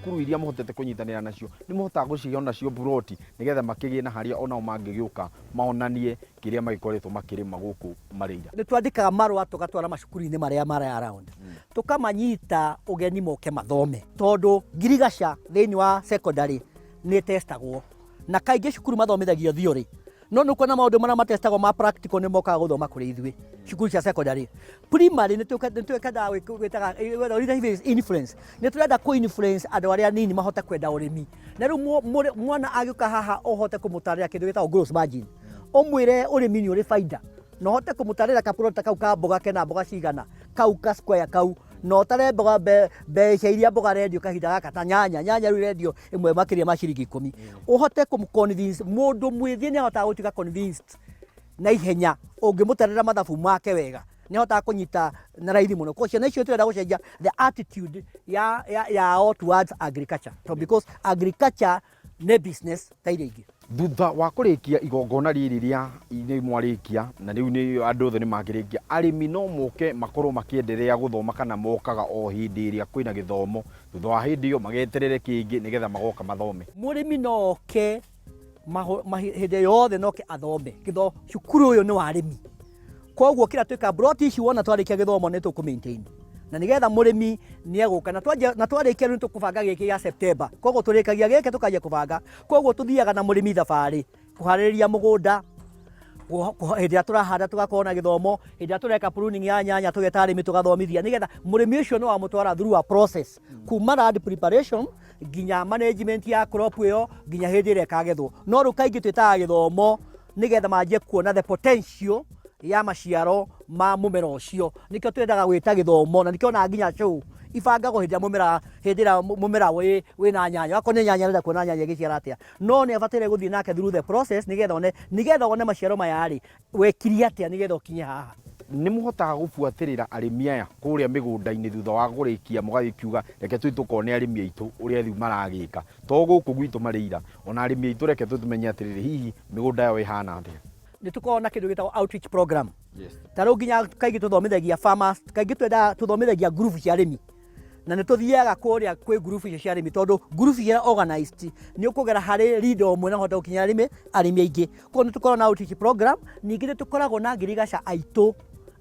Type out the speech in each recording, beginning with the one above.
Cukuru iria mũhotete kũnyitanĩra nacio nĩ mũhotaga gũcihe onacio mburoti, nĩgetha makĩgĩe na harĩa onao mangĩgĩũka maonanie kĩrĩa magĩkoretwo makĩrĩma gũkũ Mareira? Nĩ twandĩkaga marũa tũgatwara macukuru-inĩ marĩa marĩ around, tũkamanyita ũgeni moke mathome, tondũ ngirigaca thĩinĩ wa secondary nĩ testagwo, na kaingĩ cukuru mathomithagio theory, no nĩ kuona maũndũ marĩa matestagwo ma practical nĩ mokaga gũthoma kũrĩ ithuĩ cukuru cia secondary. Primary nĩ twĩkaga gwĩtaga leadership influence, nĩ tũrenda kũ influence andũ arĩa anini mahote kwenda ũrĩmi. Na rĩu mwana agĩũka haha ũhote kũmũtarĩra kĩndũ gĩtagwo gross margin, ũmwĩre ũrĩmi nĩ ũrĩ baida, na ũhote kũmũtarĩra kaplot kau ka mboga kena mboga cigana, kau ka square kau, na ũtare mboga mbeca iria mboga rendio kahinda gaka, ta nyanya, nyanya rĩu rendio ĩmwe makĩria ma ciringi 10. Ũhote kũmũ convince mũndũ mwĩthĩ, nĩ ahotaga gũtuĩka convinced na ihenya ũngĩmũtarĩra mathabu make wega, nĩ ahotaga kũnyita na raithi mũno. Kwa ciana icio tũrenda gũcenjia the attitude ya yao towards agriculture, so because agriculture nĩ business ta iria ingĩ. Thutha wa kũrĩkia igongona rĩrĩ rĩa nĩ mwarĩkia, na rĩu nĩ andũ othe nĩ makĩrĩkia, arĩmi no moke makorwo makĩenderea gũthoma, kana mokaga o hĩndĩ ĩrĩa kwĩna gĩthomo, thutha wa hĩndĩ ĩyo mageterere kĩngĩ nĩgetha magoka mathome? Mũrĩmi no oke hĩndĩ yothe, noke athome gĩtho cukuru ũyũ nĩ wa arĩmi. Koguo kĩrĩa twĩka, plot ici wona twarĩkia gĩthomo nĩ tũkũ maintain, na nĩgetha mũrĩmi nĩ egũka na twanjia na twarĩkia rĩu nĩ tũkũbanga gĩkĩ gĩa September. Koguo tũrĩkagia gĩkĩ tũkanjia kũbanga. Koguo tũthiaga na mũrĩmi thabarĩ kũharĩrĩria mũgũnda, hĩndĩ ĩrĩa tũrahanda tũgakorwo na gĩthomo, hĩndĩ ĩrĩa tũreka pruning ya nyanya tũgeta arĩmi tũgathomithia, nĩgetha mũrĩmi ũcio nĩ wamũtwara through a process kuma land preparation nginya management ya crop ĩyo nginya hĩndĩ ĩrĩa ĩkagethwo. No rĩu kaingĩ twĩtaga gĩthomo nĩgetha manjie kuona the potential ya maciaro ma mũmera ũcio. Nĩkĩo twendaga gwĩta gĩthomo, na nĩkĩo ona nginya show ibangagwo hĩndĩ ĩrĩa mũmera hĩndĩ ĩrĩa mũmera wĩna nyanya. Akorwo nĩ nyanya, arenda kuona nyanya ĩgĩciara atĩa, no nĩ abataire gũthiĩ nake through the process nĩgetha one maciaro maya rĩ, wekire atĩa nĩgetha ũkinye haha. Nĩ mũhotaga gũbuatĩrĩra arĩmi aya kũrĩa mĩgũnda-inĩ thutha wa kũrĩkia, mũgagĩkiuga, "Reke tũthiĩ tũkone arĩmi aitũ ũrĩa rĩu maragĩka"? To gũkũ gwitũ Mareira, ona arĩmi aitũ, reke tũmenye atĩrĩrĩ, hihi mĩgũnda yao ĩhana atĩa? Nĩ tũkoragwo na kĩndũ gĩtagwo outreach program. Ta rĩu nginya kaingĩ tũthomithagia farmers, kaingĩ twendaga tũthomithagia group cia arĩmi, na nĩ tũthiaga kũrĩa kwĩ group icio cia arĩmi, tondũ group iria organized nĩ ũkũgera harĩ leader ũmwe na ũhote gũkinyĩra arĩmi aingĩ. Koguo nĩ tũkoragwo na outreach program. Ningĩ nĩ tũkoragwo na ngirigaca aitũ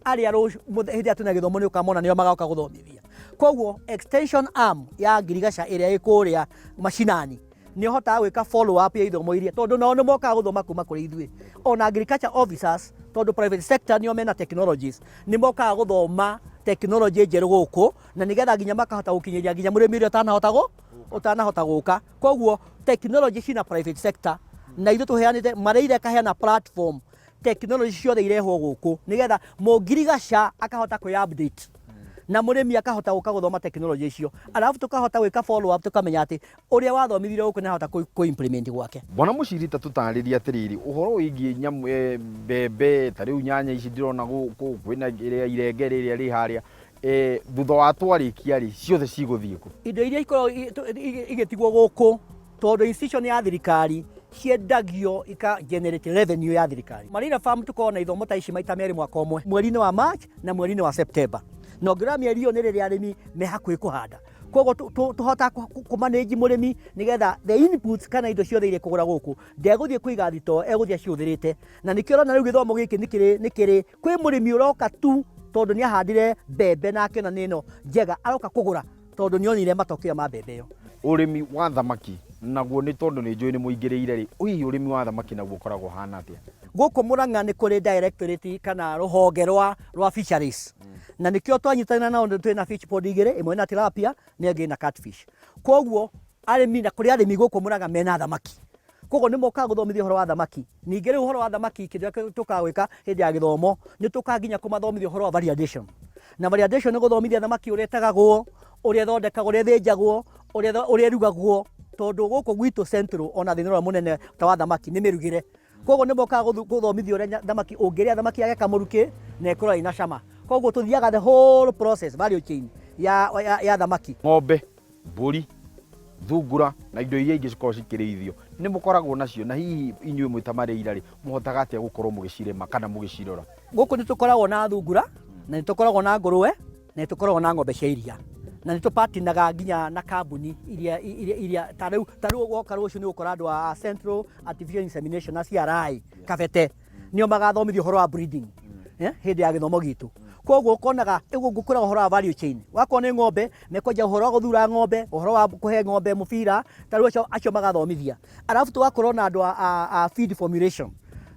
arĩa hĩndĩ ĩrĩa twĩna gĩthomo nĩ ũkamona nĩo magoka gũthomithia. Koguo extension arm ya ngirigaca ĩrĩa ĩ kũrĩa macinani nĩ ũhotaga gwĩka follow up ya ithomo iria, tondũ nao nĩ mokaga gũthoma kuma kũrĩ ithuĩ. Ona agriculture officers, tondũ private sector nĩo mena technologies, nĩ mokaga gũthoma technology njerũ gũkũ, na nĩgetha nginya makahota gũkinyĩria nginya mũrĩmi ũrĩa ũtanahota gũka. Koguo technology cina private sector, na ithuĩ tũheanĩte Mareira ĩkaheana platform, technology ciothe irehwo gũkũ nĩgetha mũngirigaca akahota kwĩ update na mũrĩmi akahota gũka gũthoma technology icio, arabu tũkahota gwĩka follow up, tũkamenya atĩ ũrĩa wathomithirio gũkũ nĩahota kũ implement gwake. Bwana Mũciri, ta tũtarĩrie atĩrĩrĩ, ũhoro wĩgiĩ nyamũ mbembe, ta rĩu nyanya ici ndĩrona gũkũ, kwĩna ĩrĩa irenge rĩrĩa rĩ harĩa, thutha wa twarĩkia rĩ, ciothe cigũthiĩ kũ? Indo iria ikoragwo igĩtigwo gũkũ, tondũ institution ya thirikari ciendagio ika generate revenue ya thirikari. Mareira Farm tũkoragwo na ithomo ta ici maita merĩ mwaka ũmwe, mweri-inĩ wa March na mweri-inĩ wa September. Na ũngĩrora mĩeri ĩyo nĩ rĩrĩa arĩmi me hakuhĩ kũhanda. Koguo tũhotaga kũmanage mũrĩmi nĩgetha the inputs kana indo ciothe iria kũgũra gũkũ ndegũthiĩ kũiga thitoo, egũthiĩ acihũthĩrĩte. Na nĩkĩo ũrona rĩu gĩthomo gĩkĩ nĩ kĩrĩ kwĩ mũrĩmi ũroka tu tondũ nĩ ahandire mbembe na akĩona nĩ ĩno njega, aroka kũgũra tondũ nĩ onire matokeo ma mbembe ĩyo. Ũrĩmi wa thamaki naguo, nĩ tondũ nĩ njũĩ nĩ mũingĩrĩire rĩ, hihi ũrĩmi wa thamaki naguo ũkoragwo ũhana atĩa? Gũkũ Murang'a nĩ kũrĩ directorate kana rũhonge rwa fisheries, na nĩkĩo twanyitanĩra nao. Twĩna fish pond igĩrĩ, ĩmwe ĩna tilapia na ĩngĩ ĩna catfish. Koguo arĩmi na kũrĩ arĩmi gũkũ Murang'a mena thamaki, koguo nĩ mokaga gũthomithia ũhoro wa thamaki. Ningĩ rĩu ũhoro wa thamaki, kĩndũ kĩrĩa tũkaga gwĩka hĩndĩ ya gĩthomo, nĩ tũkaga nginya kũmathomithia ũhoro wa value addition. Na value addition nĩ gũthomithia thamaki ũrĩa ĩtegagwo, ũrĩa ĩthondekagwo, ũrĩa ĩthĩnjagwo, ũrĩa ĩrugagwo, tondũ gũkũ gwitũ Central ona thĩna ũrĩa mũnene ta wa thamaki nĩ mĩrugĩre. Koguo nĩ mokaga gũthomithio ũrĩa thamaki ũngĩrĩa thamaki ya kamũrukĩ na ĩkorwo ĩna cama. Koguo tũthiaga the whole process, value chain ya thamaki. Ng'ombe, mbũri, thungura na indo iria ingĩ cikoragwo cikĩrĩithio, nĩ mũkoragwo nacio? Na hihi inyuĩ mwĩ ta Mareira rĩ, mũhotaga atĩa gũkorwo mũgĩcirĩma kana mũgĩcirora? Gũkũ nĩ tũkoragwo na thungura, na nĩ tũkoragwo na ngũrũwe, na nĩ tũkoragwo na ng'ombe cia iria. Na nĩ tũpatinaga nginya na kambuni iria iria iria ta rĩu ta rĩu woka rũciũ nĩ ũgũkora andũ a Central Artificial Insemination na CRI Kabete nĩo magathomithio ũhoro wa breeding hĩndĩ ya gĩthomo gitũ. Koguo ũkonaga ũguo ngũkũra ũhoro wa value chain. Wakorwo nĩ ng'ombe, mekwenja ũhoro wa gũthura ng'ombe, ũhoro wa kũhe ng'ombe mũbira, ta rĩu acio acio magathomithia. Arabu tũgakorwo na andũ a feed formulation.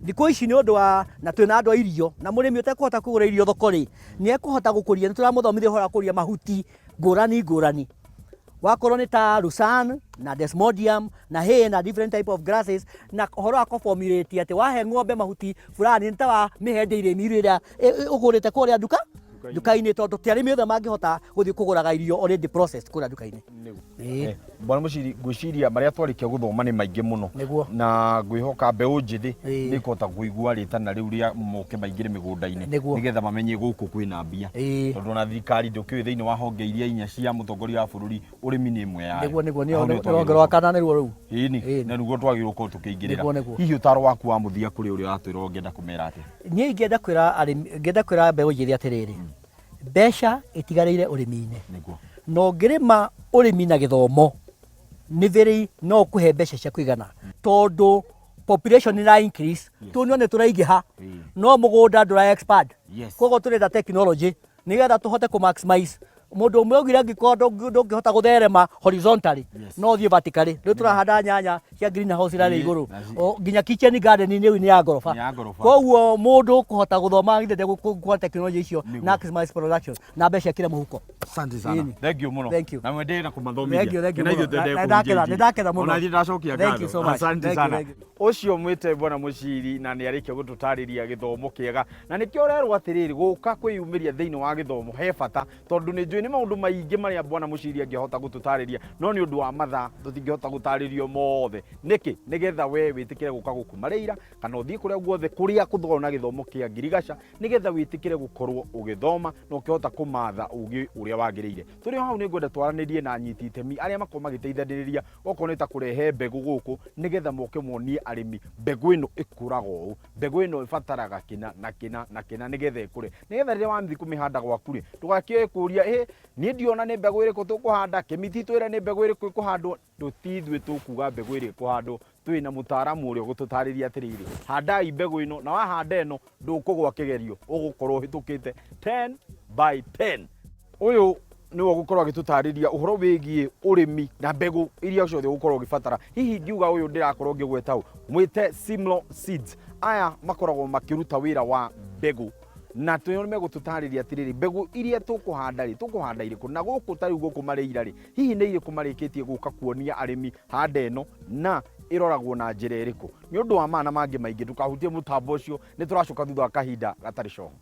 Thikũ ici nĩ ũndũ wa na twĩna andũ a irio, na mũrĩmi ũtekũhota kũgũra irio thoko rĩ, nĩ ekũhota gũkũria, nĩ tũramũthomithia ũhoro wa kũria mahuti ngũrani ngũrani. Wakorwo nĩ ta lucerne na desmodium na hay na different type of grasses, na ũhoro wa kũ-formulate atĩ wahe ng'ombe mahuti fulani nĩ ta wa mĩhe dairy meal ĩrĩa ũgũrĩte kũrĩa nduka nduka-inĩ, tondũ ti arĩmi othe mangĩhota gũthiĩ kũgũraga irio already processed kũrĩa nduka-inĩ. Ĩĩ. Bwana Mũciri, ngwĩciria marĩa twarĩkia gũthoma nĩ maingĩ mũno. Nĩguo. Na ngwĩhoka mbeũ njĩthĩ Ĩĩ. nĩ ĩkũhota kũigua rĩtana rĩu rĩa moke maingĩre mĩgũnda-inĩ Nĩguo. nĩgetha mamenye gũkũ kwĩna mbia. Ĩĩ. Tondũ ona thirikari ndũkĩũĩ thĩinĩ wa honge iria inya cia mũtongoria wa bũrũri, ũrĩmi nĩ ĩmwe yayo. Nĩguo nĩguo Hau nĩ nĩho rũhonge rwa kana nĩruo rũu. Ĩni, Ĩni. na nĩguo twagĩrĩirwo gũkorwo tũkĩingĩrĩra. Nĩguo, nĩguo. Hihi ũtaro waku wa mũthia kũrĩ ũrĩa ũratwĩra ũngĩenda kũmera atĩa? Niĩ ingĩenda kwĩra arĩmi, ingĩenda kwĩra mbeũ njĩthĩ atĩrĩrĩ, mbeca itigarĩire ũrĩmi-inĩ. Nĩguo. Na ũngĩrĩma ũrĩmi na gĩthomo, nĩ very no ũkũhe mbeca cia kũigana, tondũ population ĩra increase, tũnio nĩ tũraingĩha, no mũgũnda ndũra expand. Koguo tũrenda technology nĩgetha tũhote kũ maximize. Mũndũ ũmwe augire angĩkorwo ndũngĩhota gũtherema horizontally, no ũthiĩ vertically. Rĩu tũrahanda nyanya cia greenhouse irarĩ igũrũ. O, nginya kitchen garden rĩu nĩ ya ngoroba. Nĩ ya ngoroba. Koguo mũndũ kũhota gũthoma githĩ ndegũkua technology icio na maximize production na mbeca kila mũhuko. Asante sana. Ĩni. Thank you mũno. Thank you. Na mwendee na kũmathomithia. Thank you, thank you Na ithuĩ mũno. twendee Na- kũhunjia nĩndakena, injiri. nĩndakena mũno. Ona ithuĩ ndacokia Thank you ngatho. so much. Asante Thank you, sana. thank you. Ũcio mwĩte Bwana Mũciri na nĩ arĩkia gũtũtarĩria gĩthomo kĩega, na nĩkĩo ũrerwo atĩrĩrĩ, gũka kwĩyumĩria thĩinĩ wa gĩthomo he bata, tondũ nĩ njũĩ nĩ maũndũ maingĩ marĩa Bwana Mũciri angĩhota gũtũtarĩria, no nĩ ũndũ wa mathaa tũtingĩhota gũtarĩrio mothe. Nĩkĩ? Nĩgetha we wĩtĩkĩre gũka gũkũ Mareira kana ũthiĩ kũrĩa guothe kũrĩa kũthogwo na gĩthomo kĩa ngirigaca, nĩgetha wĩtĩkĩre gũkorwo ũgĩthoma na ũkĩhota kũmatha ũgĩ ũrĩa wagĩrĩire. Tũrĩ o hau nĩ ngwenda twaranĩrie na anyiti itemi arĩa makorwo magĩteithanĩrĩria, okorwo nĩ ta kũrehe mbegũ gũkũ, nĩgetha moke monie arĩmi mbegũ ĩno ĩkũraga ũũ, mbegũ ĩno ĩbataraga kĩna na kĩna na kĩna nĩgetha ĩkũre, nĩgetha rĩrĩa wathiĩ kũmĩhanda gwaku rĩ, ndũgakĩoe kũria ĩ niĩ ndiona nĩ mbegũ ĩrĩkũ tũkũhanda, kĩmiti twĩre nĩ mbegũ ĩrĩkũ ĩkũhandwo. Tũtithuĩ tũkuga mbegũ ĩrĩa ĩkũhandwo, twĩ na mũtaaramu ũrĩa ũgũtũtarĩria atĩrĩrĩ, handai mbegũ ĩno, na wahanda ĩno ndũkũgwa kĩgerio, ũgũkorwo ũhĩtũkĩte 10 by 10. Ũyũ nĩwe ũgũkorwo agĩtũtarĩria ũhoro wĩgiĩ ũrĩmi na mbegũ iria ciothe ũgũkorwo ũgĩbatara. Hihi ngiuga ũyũ ndĩrakorwo ngĩgweta ũ, mwĩte Simlaw Seeds. Aya makoragwo makĩruta wĩra wa mbegũ, na tũyo nĩmegũtũtarĩria atĩrĩrĩ, mbegũ iria tũkũhanda rĩ, tũkũhanda irĩkũ, na gũkũ ta rĩu gũkũ Mareira rĩ, hihi nĩ irĩkũ marĩkĩtie gũka kuonia arĩmi handa ĩno na ĩroragwo na njĩra ĩrĩkũ. Nĩ ũndũ wa maya na mangĩ maingĩ, ndũkahutie mũtambo ũcio, nĩ tũracoka thutha wa kahinda gatarĩ coho.